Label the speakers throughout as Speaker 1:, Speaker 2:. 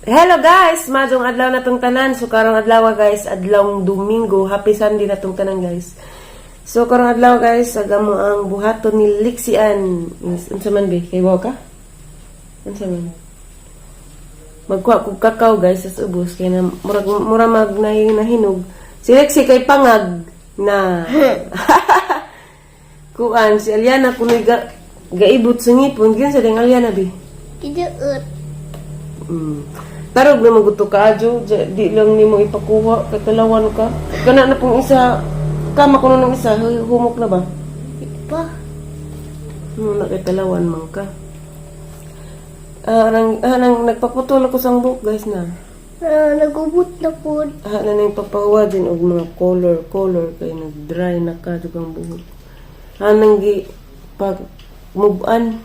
Speaker 1: Hello guys! Maayong adlaw na tong tanan. So karong adlaw, guys, adlawng Domingo. Happy Sunday na tong tanan, guys. So karong adlaw, guys, aga mo ang buhaton ni Lixian. Is unsa man be? Kay ka? Unsa man? Magkuha kog kakao, guys, sa ubos kay na murag mura mag nahinog. Si Lexi kay pangag na. Kuan si Aliana kunoy ga gaibot sa ngipon gyud sa ding Aliana bi.
Speaker 2: Kiduot.
Speaker 1: Tarog na maguto ka, Ajo. Di lang nimo ipakuha. Katalawan ka. Kana na pong isa. Kama ko ng isa. Humok na ba?
Speaker 2: Pa.
Speaker 1: Ano na kay talawan man ka. Ah, nang nagpaputol ako sang buhok, guys, na.
Speaker 2: Ah, nagubot na po.
Speaker 1: Ah, na nang papawa din og mga color, color kay nag-dry na ka jud ang buhok. Ah, nang gi pag move-an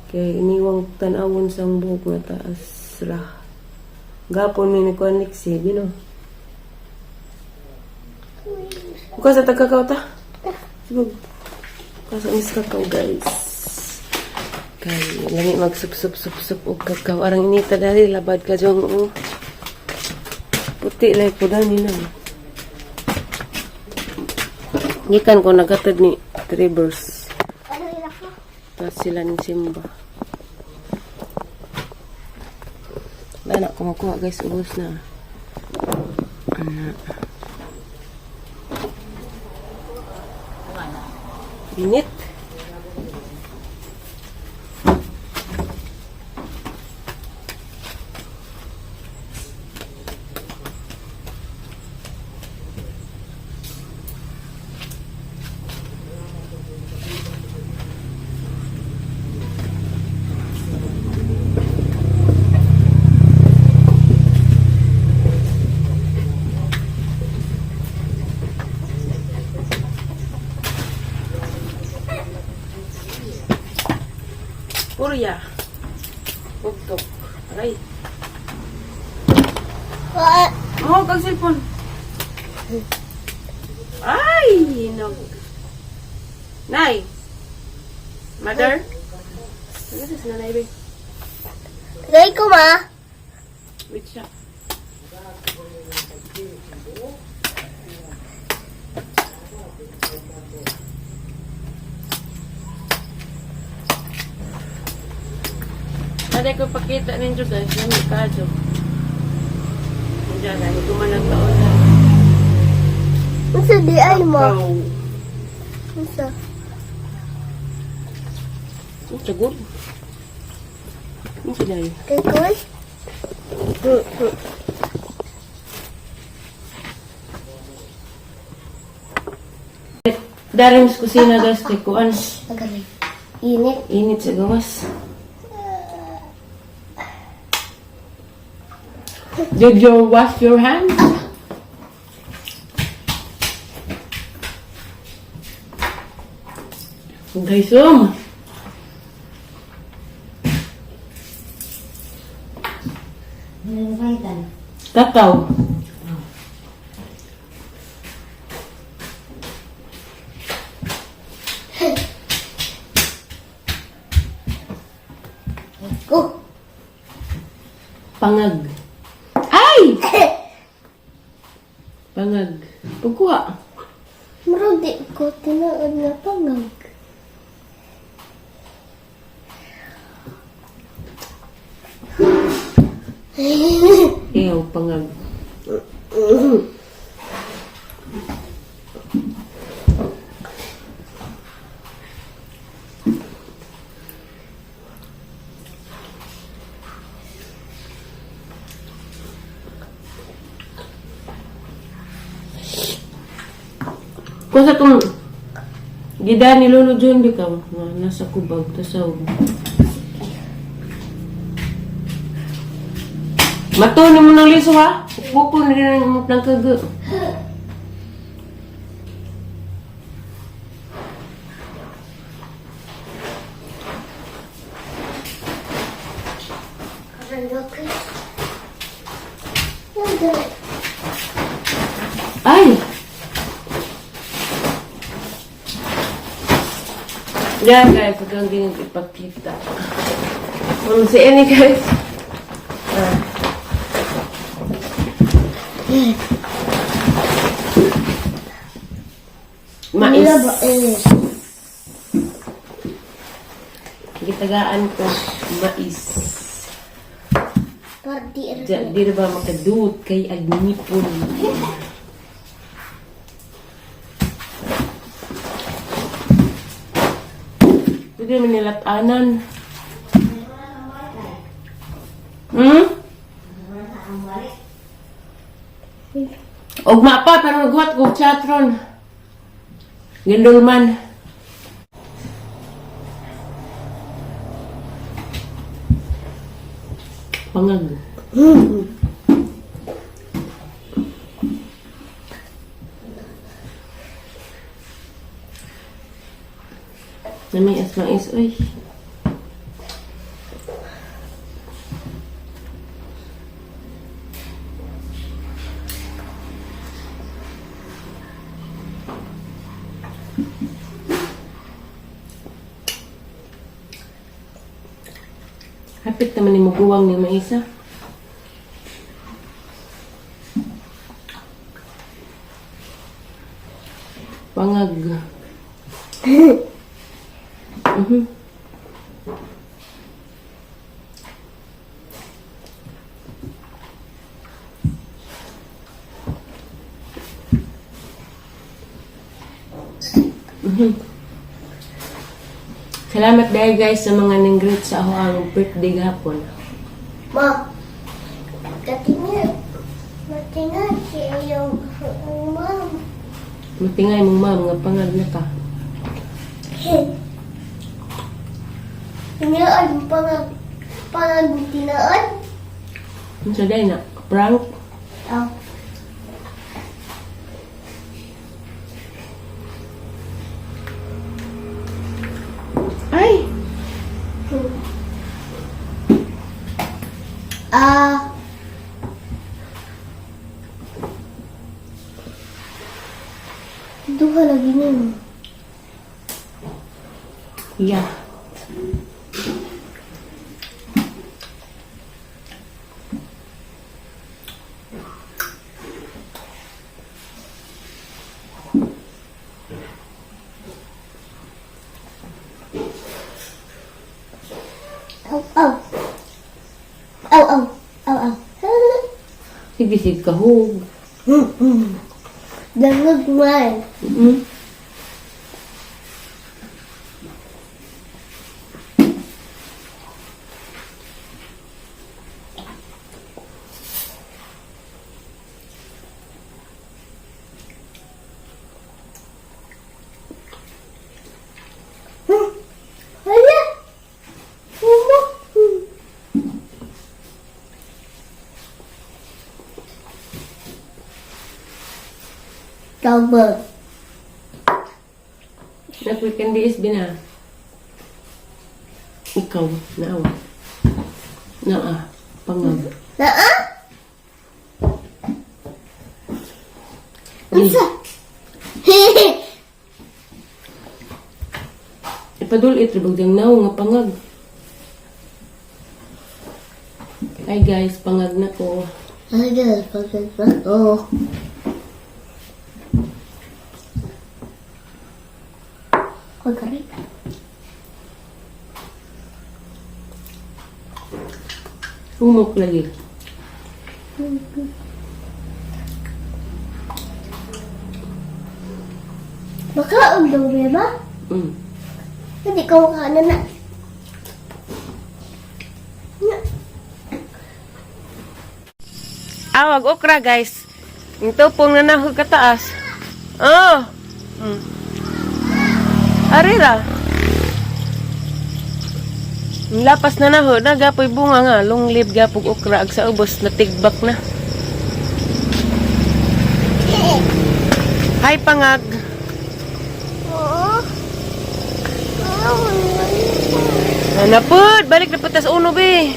Speaker 1: kay iniwang tan-awon sang buhok nga taas ra. Gapon mi ni kuan Lexi, bino. Bukas sa tagkakaw ta. Sige. Bukas sa mis kakao, guys. Kay lami mag sup sup sup sup og kakao. Arang inita dali labad ka jong oh. Puti lay po dani na. Gikan ko nagatad ni Trevor's.
Speaker 2: Ano ila ka?
Speaker 1: Tapos sila ni Simba. Wala na kumukuha, guys, ubos na. Ana. Init. Purya. Bugtok. Aray.
Speaker 2: Ah,
Speaker 1: Oh, kag cellphone. Ay, hinog. Nay. Mother. Ano sa nanay, be?
Speaker 2: Gay ko ma.
Speaker 1: Wait siya. Nanay ko pakita ninyo, guys. Nami kadyo. Diyan, ano gumanang taon na.
Speaker 2: Unsa di ay mo?
Speaker 1: Kakao.
Speaker 2: Unsa?
Speaker 1: Ang sagot. Ang sinay.
Speaker 2: Kay ko?
Speaker 1: Daring sa kusina, guys, kay kuan.
Speaker 2: Magaling. Init.
Speaker 1: Init sa gawas. Did you wash your hands? Guys, Kakao.
Speaker 2: Go.
Speaker 1: Pangag. Ay! Pangag. Pagkuha.
Speaker 2: Murag di ko tinuod nga pangag.
Speaker 1: Iyaw, pangag. Kung sa itong gida ni Lolo John, di ka, nga nasa kubag, tasaw. Mato ni mo ng liso ha? Pupo na rin ang imong kaga.
Speaker 2: Karon ko. Yung
Speaker 1: Ay! Yan guys, huwag kang ganyan ipakita. Kung si Annie, guys. Ah, Mais.
Speaker 2: Wala ba eh?
Speaker 1: Gitagaan ko mais.
Speaker 2: Para di ra.
Speaker 1: Di ra ba makaduot kay agnipon. Pwede naman nilatanan. Ugma pa, pero naghuwat ko chatron. Gandulman. Pangag. Namias mais, uy. Hapit naman ni muguwang ni maisa. Pangag. Salamat dahil guys sa mga nang-greet sa ako ang birthday gahapon.
Speaker 2: Ma. Katingin. Matinga si iyong ang ma'am.
Speaker 1: Matingay mong ma'am nga pangag na ka.
Speaker 2: Tinaon pangag pangag tinaon.
Speaker 1: Ano sa dahil na? Prank?
Speaker 2: Oh.
Speaker 1: Ay!
Speaker 2: Ah. Duha lagi niyo.
Speaker 1: Yeah.
Speaker 2: Aw, aw. Aw, aw. Aw, aw.
Speaker 1: Sige, sige kahug.
Speaker 2: Dangag man. Hala! Umo! Tama.
Speaker 1: Nag-weekend is bina. Ikaw, naawa. Naa, pangag.
Speaker 2: Naa? Unsa?
Speaker 1: Ipadulit, ribag diyang naw nga pangag. Hi guys, pangag na ko.
Speaker 2: Ay, pagod ako. Pagaray.
Speaker 1: Humok lagi.
Speaker 2: Makaon daw, ba? Hindi ko makaano na. Na.
Speaker 1: Awag okra guys. Yung tupong na nahog kataas. Oh. Arira. Ang lapas na naho, nagapoy bunga nga, long live gapog okra ag sa ubos natigbak na. Hi pangag.
Speaker 2: Oo.
Speaker 1: Napod, balik na po tas uno be.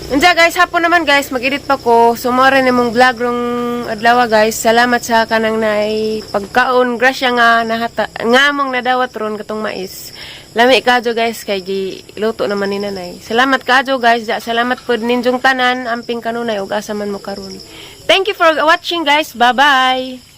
Speaker 1: Unsa guys, hapon naman guys, mag-edit pa ko. So mo rin imong vlog rong adlaw guys. Salamat sa kanang naay pagkaon. Grasya nga nahata nga mong nadawat ron katong mais. Lami kadyo guys kay giluto naman ni nanay. Salamat kadyo guys. Ja, salamat pod ninyong tanan amping kanunay ug asa man mo karon. Thank you for watching, guys. Bye-bye.